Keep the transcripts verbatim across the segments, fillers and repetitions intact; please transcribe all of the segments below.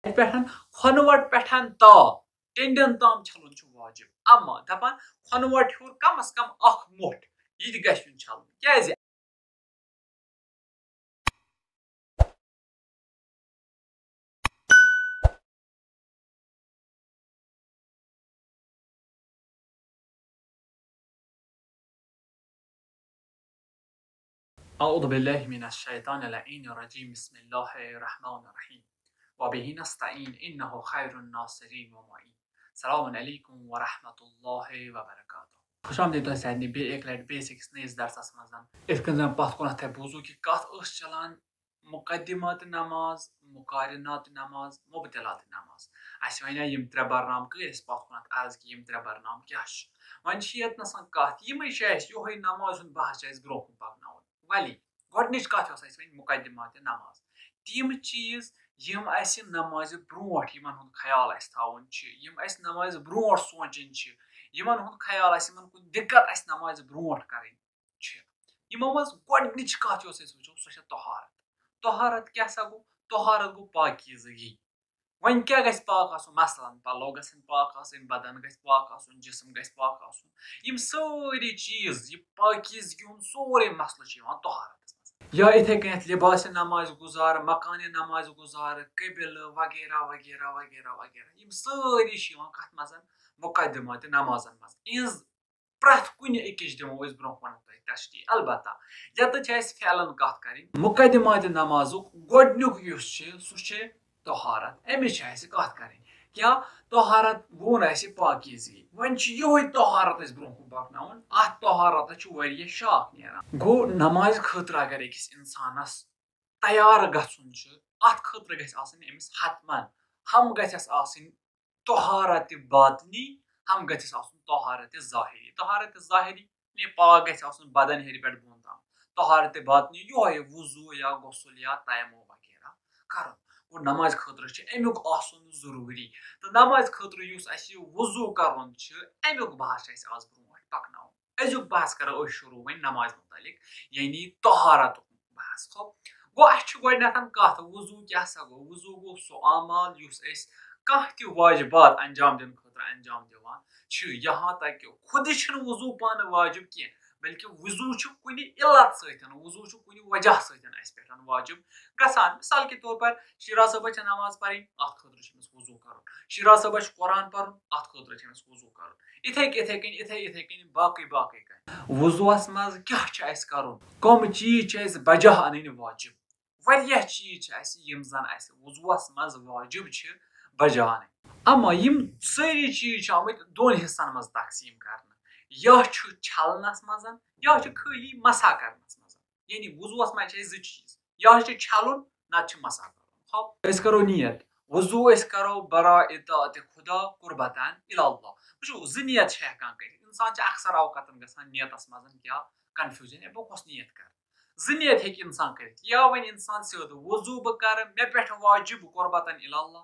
اَتہِ پٮ۪ٹھ کھۄنہٕ وَٹ پٮ۪ٹھ تا ٹیٚنڈٮ۪ن تام چھَلُن چھُ واجب۔ اما دَپان کھۄنہٕ وَٹ ہیوٚر کم از کم اکھ مۄٹھ یہِ تہِ گژھِ یُن چھَلنہٕ۔ کیٛازِ؟ أعوذ بالله من الشيطان اللعين الرجيم. بسم الله الرحمن الرحيم. وبه نستعين إنه خير الناصرين ومعين. السلام عليكم ورحمة الله وبركاته. خوش آمدید تۄہہِ سارنٕے بیٚیہِ اَکہِ لَٹہِ بیٚیِس أکِس نٔیِس درسَس منٛز۔ یِتھ کٔنۍ زَن پَتھ کُنَتھ تۄہہِ بوٗزوُ کہِ کَتھ ٲس چَلان، مقدمات نماز، مقارنات نماز، مبطلات نماز۔ اَسہِ وَنیٛا یِم ترٛےٚ برنامہٕ کٔرۍ اَسہِ پَتھ کُنَتھ عرض کہِ یِم ترٛےٚ برنامہٕ کیٛاہ چھِ۔ وۄنۍ چھِ ییٚتنَس کَتھ، یِمَے چھِ اَسہِ یِہوٚے نماز ہُنٛد بحث چھِ اَسہِ برٛونٛہہ کُن پَکناوُن۔ ولی گۄڈٕنِچ کَتھ یۄس اَسہِ وۄنۍ مقدمات نماز، تِم چیٖز یِم اَسہِ نمازِ برٛونٛٹھ یِمَن ہُنٛد خیال اَسہِ تھاوُن چھِ، یِم اَسہِ نمازِ برٛونٛٹھ سونٛچِنۍ چھِ، یِمَن ہُنٛد خیال آسہِ، یِمَن کُن دِقت اَسہِ نمازِ برٛونٛٹھ کَرٕنۍ چھِ۔ یِمو منٛز گۄڈٕنِچ کَتھ یۄس أسۍ وٕچھو، سۄ چھےٚ طہارت۔ طہارت کیٛاہ سا گوٚو؟ طہارت گوٚو پاکیٖزگی۔ وۄنۍ کیٛاہ گژھِ پاک آسُن؟ مثلاً، پَلو گژھن پاک آسٕنۍ، بدن گژھِ پاک آسُن، جسم گژھِ پاک آسُن۔ یِم سٲری چیٖز، یہِ پاکیٖزگی ہُنٛد سورُے مسلہٕ چھُ یِوان طہارتَس منٛز۔ یا یِتھَے کٔنٮ۪تھ لباسِ نمازِ گُزار، مکانِ نمازِ گُزار، قبلہٕ وغیرہ وغیرہ وغیرہ وغیرہ۔ یِم سٲری چھِ یِوان کَتھ منٛز؟ مقدماتِ نمازَن منٛز۔ یِہٕنٛز پرٛٮ۪تھ کُنہِ أکِس دِمو أسۍ برٛونٛہہ کُن تۄہہِ تشریح۔ البتہ ییٚتٮ۪تھ چھِ اَسہِ فعلاً کَتھ کَرٕنۍ۔ مقدماتِ نمازُک گۄڈٕنیُک یُس چھُ، سُہ چھُ طہارت۔ اَمِچ چھِ اَسہِ کَتھ کَرٕنۍ۔ کیٛاہ؟ طہارت ووٚن اَسہِ پاکیٖزگی۔ وۄنۍ چھُ یِہوٚے طہارت اَسہِ برٛونٛہہ کُن پَکناوُن۔ اَتھ طہارتَس چھُ واریاہ شاخ نیران۔ گوٚو، نمازِ خٲطرٕ اگر أکِس اِنسانَس تیار گژھُن چھُ، اَتھ خٲطرٕ گژھِ آسٕنۍ أمِس حتماً، ہم گژھٮ۪س آسٕنۍ طہارت باطنی، ہم گژھٮ۪س آسُن طہارت ظاہری۔ طہارت ظاہری، یعنی پاک گژھِ آسُن بدن ہیٚرِ پٮ۪ٹھ بۄن تام۔ طہارت باطنی یِہوٚے وضوٗ یا غسل یا تیمم وغیرہ کَرُن۔ گوٚو، نمازِ خٲطرٕ چھُ اَمیُک آسُن ضروٗری۔ تہٕ نمازِ خٲطرٕ یُس اَسہِ یہِ وضوٗ کَرُن چھُ، اَمیُک بحث چھُ اَسہِ آز برٛونٛٹھ پَکناوُن۔ أزیُک بحث کَرو أسۍ شروٗع وۄنۍ نمازِ متعلق، یعنی طہارتُک بحث۔ خب، گوٚو، اَسہِ چھُ گۄڈٕنٮ۪تھ کَتھ، وضوٗ کیٛاہ سا گوٚو؟ وضوٗ گوٚو سُہ اعمال یُس أسۍ کانٛہہ تہِ واجبات انجام دِنہٕ خٲطرٕ انجام دِوان چھِ۔ یہاں تک کہ خودٕے چھُنہٕ وضوٗ پانہٕ واجب کینٛہہ، بلکہِ وضوٗ چھُ کُنہِ علت سۭتۍ، وضوٗ چھُ کُنہِ وجہ سۭتۍ اَسہِ پٮ۪ٹھ واجب گژھان۔ مثال کے طور پر، شیراز صٲبَس چھِ نماز پَرٕنۍ، اَتھ خٲطرٕ چھُ أمِس وضوٗ کَرُن۔ شیراز صٲبَس چھُ قرآن پَرُن، اَتھ خٲطرٕ چھُ أمِس وضوٗ کَرُن۔ یِتھَے کٔنۍ، یِتھَے کٔنۍ، یِتھَے کٔنۍ باقٕے، باقٕے کامہِ۔ وضوٗوَس منٛز کیٛاہ چھُ اَسہِ کَرُن؟ کَم چیٖز چھِ اَسہِ بجا اَنٕنۍ واجب؟ واریاہ چیٖز چھِ اَسہِ، یِم زَن اَسہِ وضوٗوَس منٛز واجب چھِ بجا اَنٕنۍ۔ اما یِم سٲری چیٖز چھِ آمٕتۍ دۄن حصَن منٛز تقسیٖم کرنہٕ۔ یا چھُ چھَلنَس منٛز، یا چھُ خٲلی مسح کرنَس منٛز۔ یعنی وضوٗوَس منٛز چھِ اَسہِ زٕ چیٖز، یا چھُ چھَلُن، نَتہٕ چھُ مسح کرُن۔ ہاو، أسۍ کرو نیت، وضوٗ أسۍ کرو برا اطاعت خدا قربتاً الی اللہ۔ وٕچھِو، زٕ نیت چھِ ہٮ۪کان کٔرِتھ۔ اِنسان چھِ اکثر اوقاتن گژھان نیتَس منٛز کیٛاہ، confusion، ہے، بہٕ کۄس نیت کرٕ؟ زٕ نیت ہیٚکہِ اِنسان کٔرِتھ۔ یا وۄنۍ اِنسان سیوٚد، وضوٗ بہٕ کرٕ مےٚ پٮ۪ٹھ واجب قربتاً الی اللہ،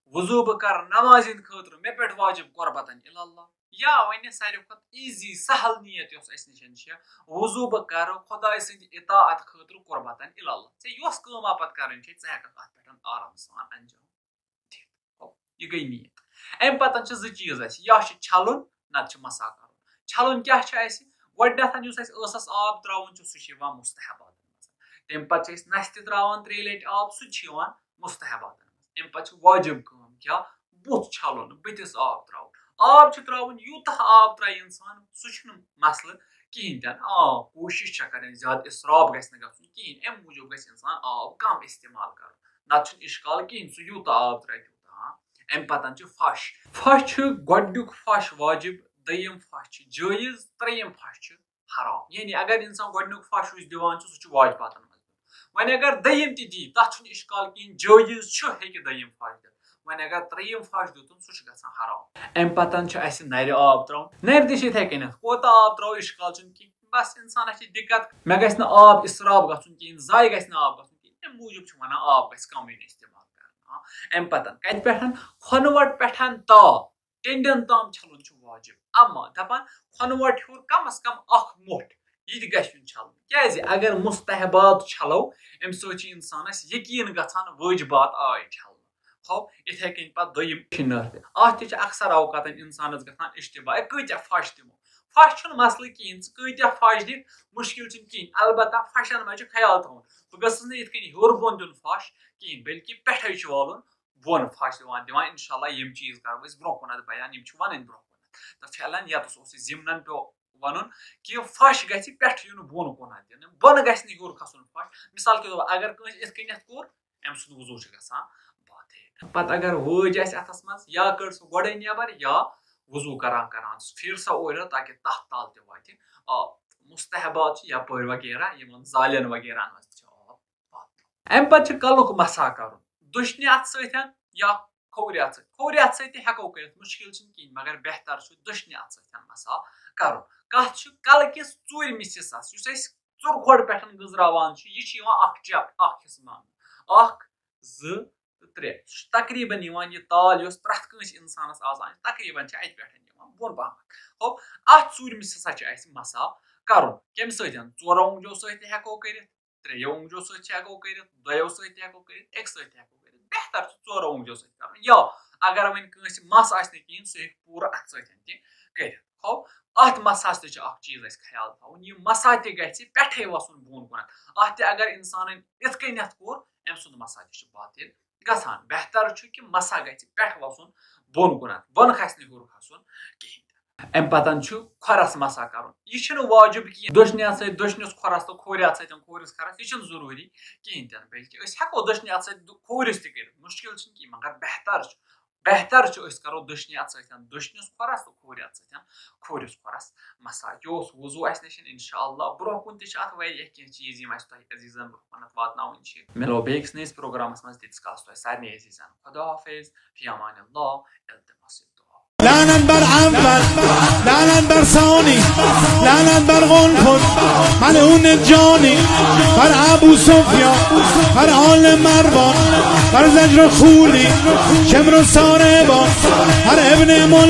وضوٗ بہٕ کرٕ نمازِ ہِنٛدِ خٲطرٕ مےٚ پٮ۪ٹھ واجب قربتاً الی اللہ۔ یا وۄنۍ ساروی کھۄتہٕ easy، سہل نیت یۄس اَسہِ نِش چھےٚ، وضوٗ بہٕ کرٕ خۄداے سٕنٛدِ اطاعت خٲطرٕ قربتاً الی اللہ۔ ژےٚ یۄس کٲم پتہٕ کرٕنۍ چھے، ژٕ ہٮ۪ککھ اَتھ پٮ۪ٹھ آرام سان انجام دِتھ۔ یہِ گٔے نیت۔ اَمہِ پتہٕ چھِ زٕ چیٖز اَسہِ، یا چھُ چھَلُن، نَتہٕ چھُ مسح کرُن۔ چھَلُن کیٛاہ چھُ اَسہِ؟ گۄڈٕنٮ۪تھ یُس اَسہِ ٲسَس آب ترٛاوُن چھُ، سُہ چھُ یِوان مُستحباتَن منٛز۔ تَمہِ پَتہٕ چھِ أسۍ نَستہِ ترٛاوان ترٛیٚیہِ لَٹہِ آب، سُہ تہِ چھُ یِوان مُستحباتَن منٛز۔ اَمہِ پَتہٕ چھِ واجب کٲم کیٛاہ؟ بُتھ چھَلُن، بٕتھِس آب ترٛاوُن۔ آب چھُ ترٛاوُن، یوٗتاہ آب ترٛایہِ اِنسان، سُہ چھُنہٕ مسلہٕ کِہیٖنۍ تہِ نہٕ۔ آ، کوٗشِش چھےٚ کَرٕنۍ زیادٕ اِسراف گژھِ نہٕ گژھُن کِہیٖنۍ، اَمہِ موٗجوٗب گژھِ اِنسان آب کَم استعمال کَرُن، نَتہٕ چھُنہٕ اِشکال کِہیٖنۍ، سُہ یوٗتاہ آب ترٛایہِ تیوٗتاہ۔ ہاں، اَمہِ پَتَن چھُ فرش۔ فرش چھُ گۄڈٕنیُک فرش واجب، دوٚیِم فرش چھُ جٲیِز، ترٛیٚیِم فرش چھُ حرام۔ یعنی اگر اِنسان گۄڈٕنیُک فرش یُس دِوان چھُ، سُہ چھُ واجباتَن منٛز۔ وۄنۍ اگر دوٚیِم تہِ دی، تَتھ چھُنہٕ اِشکال کِہیٖنۍ، جٲیِز چھُ، ہیٚکہِ دوٚیِم فرش دِتھ۔ وۄنۍ اگر ترٛیٚیِم فرش دیُتُن، سُہ چھُ گژھان حرام۔ اَمہِ پَتَن چھُ اَسہِ نَرِ آب ترٛاوُن۔ نَرِ تہِ چھِ یِتھَے کٔنٮ۪تھ، کوٗتاہ آب ترٛاوو، اِشکال چھُنہٕ کِہیٖنۍ۔ بس اِنسانَس چھِ دِقت، مےٚ گژھِ نہٕ آب اِسراف گژھُن کِہیٖنۍ، ضایع گژھِ نہٕ آب گژھُن کِہیٖنۍ۔ اَمہِ موٗجوٗب چھِ وَنان آب گژھِ کَم یُن استعمال کرنہٕ۔ ہاں، اَمہِ پَتَن کَتہِ پٮ۪ٹھ؟ کھۄنہٕ وَٹ پٮ۪ٹھ تا ٹیٚنڈٮ۪ن تام چھَلُن چھُ واجب۔ اما دَپان، کھۄنہٕ وَٹ ہیوٚر کم از کم اکھ مۄٹھ یہِ تہِ گژھِ یُن چھَلنہٕ۔ کیٛازِ؟ اگر مُستحبات چھَلو، اَمہِ سۭتۍ چھُ اِنسانَس یقیٖن گژھان وٲجبات آے چھَلنہٕ۔ تھاو، یِتھے کٔنۍ پتہٕ دوٚیِم چھِ نٔر تہِ۔ اتھ تہِ چھِ اکثر اوقاتن انسانس گژھان اشتباہ، ہے، کۭتیاہ پھش دِمو؟ پھش چھُنہٕ مسلہٕ کِہیٖنۍ، ژٕ کۭتیاہ پھش دِکھ، مُشکِل چھُنہٕ کِہیٖنۍ۔ البتہ پھشن منٛز چھُ خیال تھاوُن، بہٕ گژھس نہٕ یِتھ کٔنۍ ہیوٚر بۄن دیُن پھش کِہیٖنۍ، بلکہِ پٮ۪ٹھے چھُ والُن بۄن پھش دِوان دِوان۔ انشاءاللہ یِم چیٖز کرو أسۍ برونٛہہ کُنتھ بیان، یِم چھِ وَنٕنۍ برونٛہہ کُنتھ۔ تہٕ فعلاً ییٚتَس اوس اَسہِ ضِمنَن پیوٚو وَنُن کہِ پھش گژھِ پٮ۪ٹھٕ یُن بۄن کُنتھ دِنہٕ، بۄنہٕ گژھِ نہٕ ہیوٚر کھسُن پھش۔ مثال کے طور پر اگر کٲنٛسہِ یِتھ کٔنٮ۪تھ کوٚر، أمۍ سُنٛد وضوٗ چھُ گژھان باطل۔ پتہٕ اگر وٲج آسہِ اَتھَس منٛز، یا کٔڑ سُہ گۄڈَے نٮ۪بر، یا وضوٗ کران کران سُہ پھِر سا اورٕ یورٕ، تاکہِ تَتھ تَل تہِ واتہِ آب۔ مستحبات چھِ یپٲرۍ وغیرہ، یِمن زالٮ۪ن وغیرہ منٛز تہِ چھُ آب۔ اَمہِ پتہٕ چھُ کلُک مسح کرُن دٔچھنہِ اَتھٕ سۭتۍ یا کھوورِ اَتھٕ سۭتۍ۔ کھوورِ اَتھٕ سۭتۍ تہِ ہٮ۪کو کٔرِتھ، مُشکِل چھُنہٕ کِہیٖنۍ، مگر بہتر چھُ دٔچھنہِ اَتھٕ سۭتۍ مسح کرُن۔ کَتھ چھُ؟ کلہٕ کِس ژوٗرمِس حصس، یُس أسۍ ژُرٕ کھۄڈ پٮ۪ٹھ گٔنٛزراوان چھِ، یہِ چھُ یِوان اکھ چپ، اکھ حصہٕ ماننہٕ۔ اکھ، زٕ تہٕ ترٛےٚ۔ سُہ چھُ تقریباً یِوان، یہِ تال یۄس پرٛٮ۪تھ کٲنٛسہِ اِنسانَس آسان چھِ، تقریباً چھِ اَتہِ پٮ۪ٹھ یِوان بۄن پہمتھ۔ گوٚو، اَتھ ژوٗرمِس حصس چھُ اَسہِ مسح کرُن۔ کَمہِ سۭتۍ؟ ژورو اونٛگجو سۭتۍ تہِ ہٮ۪کو کٔرِتھ، ترٛیٚیو اونٛگجو سۭتۍ تہِ ہٮ۪کو کٔرِتھ، دۄیو سۭتۍ تہِ ہٮ۪کو کٔرِتھ، اَکہِ سۭتۍ تہِ ہٮ۪کو کٔرِتھ۔ بہتر چھُ ژورو اونٛگجو سۭتۍ کرُن۔ یا اگر وۄنۍ کٲنٛسہِ مس آسہِ نہٕ کِہیٖنۍ، سُہ ہیٚکہِ پوٗرٕ اَتھٕ سۭتۍ تہِ کٔرِتھ۔ گوٚو، اَتھ مسحس تہِ چھُ اکھ چیٖز اَسہِ خیال تھاوُن، یہِ مسح تہِ گژھِ پٮ۪ٹھے وَسُن بۄن کُنتھ۔ اَتھ تہِ اگر اِنسانن یِتھ کٔنٮ۪تھ کوٚر، أمۍ سُنٛد مسح تہِ چھُ باطل گژھان۔ بہتر چھُ کہِ مسح گژھِ پٮ۪ٹھ وَسُن بۄن کُنتھ، بۄن کھسہِ نہٕ ہیوٚر کھسُن کِہیٖنۍ تہِ۔ اَمہِ پتہٕ چھُ کھۄرس مسح کرُن۔ یہِ چھُنہٕ واجب کینٛہہ دٔچھنہِ اَتھٕ سۭتۍ دٔچھنِس کھۄرس تہٕ کھوورِ اَتھٕ سۭتۍ کھوورِس کھۄرس، یہِ چھُنہٕ ضروٗری کِہیٖنۍ تہِ نہٕ، بلکہِ أسۍ ہٮ۪کو دٔچھنہِ اَتھٕ سۭتۍ دُ-، کھوورِس تہِ کٔرِتھ، مُشکِل چھُنہٕ کِہیٖنۍ، مگر بہتر چھُ، بہتر چھُ أسۍ کرو دٔچھنہِ اَتھٕ سۭتۍ دٔچھنِس کھۄرس تہٕ کھوورِ اَتھٕ سۭتۍ کھوورِس کھۄرس مسح۔ یہِ اوس وضوٗ اَسہِ نِش، انشاءاللہ برونٛہہ کُن تہِ چھِ اَتھ واریاہ کینٛہہ چیٖز یِم اَسہِ تۄہہِ عزیٖزن برونٛہہ کُنتھ واتناوٕنۍ چھِ۔ مِلو بیٚیِس نٔیِس پروگرامس منٛز، تیٖتِس کالس تۄہہِ سارنٕے عزیٖزن خدا حافظ، فی امان اللہ، التماس الدعا۔ لعنت بر اول، لعنت بر ثانی، لعنت بر قنفذ، ملعون جانی، بر ابو سفیان، بر آل مروان، بر زجر و خولی، شمر و ساربان، بر ابن مل